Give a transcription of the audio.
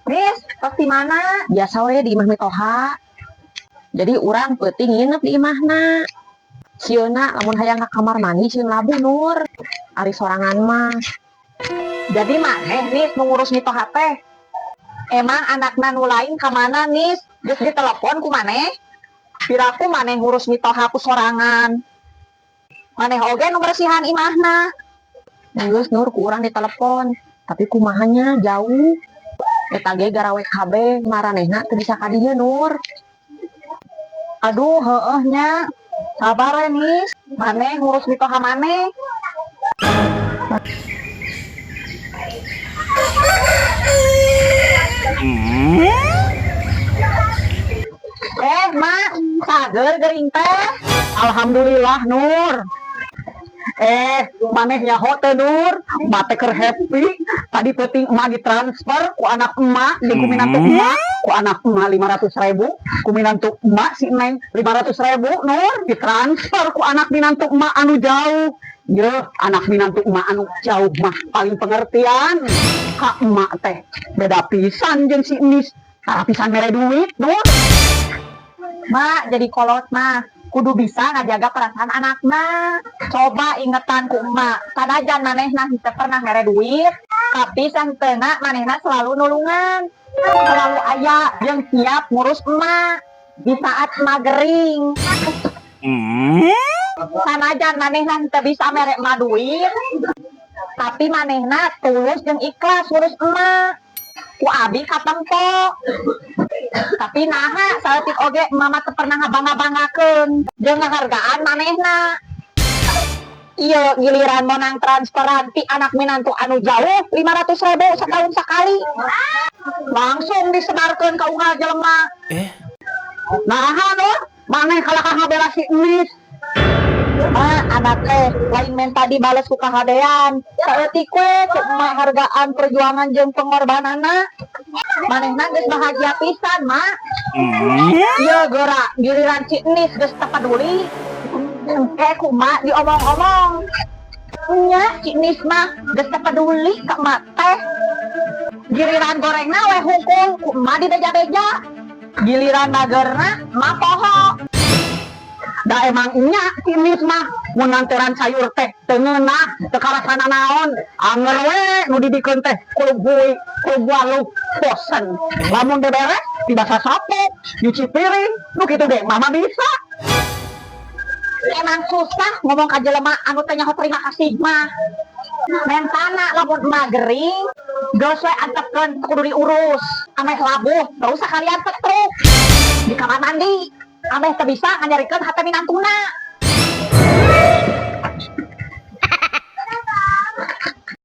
Nis, tos di mana? Biasa we di imah mitoha. Jadi urang peuting nginep di imahna. Sieuna lamun hayang ka kamar mandi sieun labuh, Nur. Ari sorangan mah. Jadi maneh, Nis, mengurus mitoha teh. Emang anakna nu lain ka mana, Nis? Geus ditelepon ku maneh? Piraku maneh ngurus mitoha ku sorangan. Maneh oge nu bersihan imahna. Geus, Nur, ku urang ditelepon. Tapi kumaha nya, jauh. Eta ge garawe kabeh, maranehna teu bisa ka dieu, Nur. Aduh, heueuh nya. Sabar we, Nis. Maneh ngurus mitoha maneh. Eh, Mak, cager gering teh. Alhamdulillah, Nur. Eh, maneh nyaho teh, Nur? Emak teh keur happy. Tadi peuting emak ditransfer ku anak emak jeung ku minantu emak, ku anak emak 500 ribu, ku minantu emak si Neng 500 ribu, Nur, ditransfer ku anak minantu emak anu jauh. Ye, anak minantu emak anu jauh mah paling pengertian. Ka emak teh beda pisan jeung si Enis. Tara pisan mere duit, Nur. Mak, jadi kolot mah kudu bisa ngajaga perasaan anakna. Coba ingetan ku emak, sanajan manehna henteu pernah mere duit, tapi sahenteuna manehna selalu nulungan. Selalu aya yang siap ngurus emak di saat emak gering. Sanajan manehna henteu bisa mere emak duit, tapi manehna tulus jeung ikhlas ngurus emak. Ku abi katempo. Tapi naha saeutik oge mama teu pernah ngabangga-banggakeun jeung ngahargaan manehna. Iya, giliran menang transferan ti anak minantu anu jauh 500 ribu setahun sekali. Langsung disebarkan ke unggal jelema. Eh. Nah, Nur, maneh kalakah ngabela si Enis? Ah, anak teh lain menta dibales ku kahadean. Saeutik we ku emak hargaan perjuangan jeung pengorbananna. Manehna geus bahagia pisan, Mak. Iya, gera giliran si Enis geus teu peduli. Engke ku emak diomong-omong. Nya si Enis mah geus teu peduli ka emak teh. Giliran gorengna we hungkul ku emak dibeja-beja. Giliran magerna emak poho. Da emang nya si Enis mah mun nganteran sayur teh teu ngeunah, teu karasana naon. Anger we nu dibikeun teh kulub hui, kulub waluh, bosen. Lamun beberes dibasa sapu, nyuci piring, nu kitu ge mama bisa. Emang susah ngomong ka jelema anu teh nyaho terima kasih mah. Mentana lamun emak gering, geus we antepkeun kudu diurus. Ameh labuh terus sakalian setruk di kamar mandi. Ameh teu bisa nganyarikeun hate minantuna.